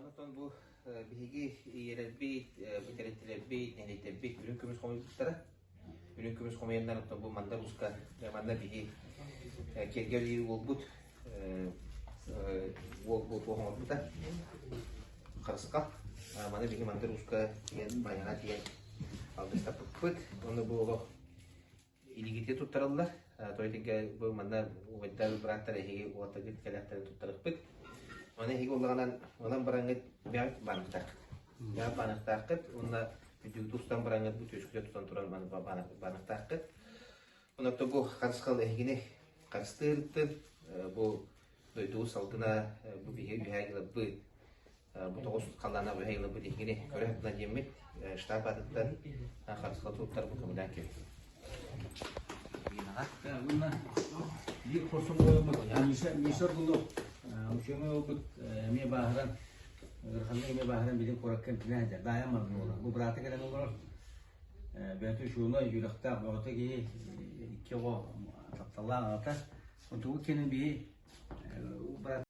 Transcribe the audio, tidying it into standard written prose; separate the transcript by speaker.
Speaker 1: Онтон бу биһиги ийэлэрбит, бүтэрэтилэрбит, нэһилиэктэрбит үрүҥ көмүс хомуйбуттара. Үрүҥ көмүс хомуйаннар оттон бу Мандар Ууска манна биһи киэргэлиир уолбут уол бу туох оҥорбута харысхал. Маны биһи Мандар Ууска тиийэн байаҕа тиийэн алгыстаппыппыт. Ону бу олох Илиигитигэр туттараллар. Тойтигэ бу манна убайдар, бырааттар эһиги уолаттаргыт кэлэхтэрин туттарыахпыт. Аны эһиги улаҕанан ылан бараҥҥыт бэҕэт бааныктааххыт. Бэҕэт бааныктааххыт уонна бүдүүгүт устан бараҥҥыт бу түөскүтэ тутан туран бааныктааххыт. Онон бу харысхал эһигини харыстыырыттын бу дойду салгына бу биһи үһээ ыларбыт Бу тоҕус халлаана үһэ ылыбыт иһигини көрө сытына диэммит штаб аатыттан харысхал туттар бу көмөлөөн кэлбит.
Speaker 2: Уонна биир хорсун буолбут Миша Миша Аргунов учуонай уолбут эмиэ бааһыран ыараханнык эмиэ бааһыран билин куоракка эмтэнэ сылдьар Даайа Маргунова бу быраата кэлэн олорор бэйэтэ учуонай үөрэхтээх бөҕөтө киһи икки оҕо тапталлаах аҕата онтубут кэннин биһи брат.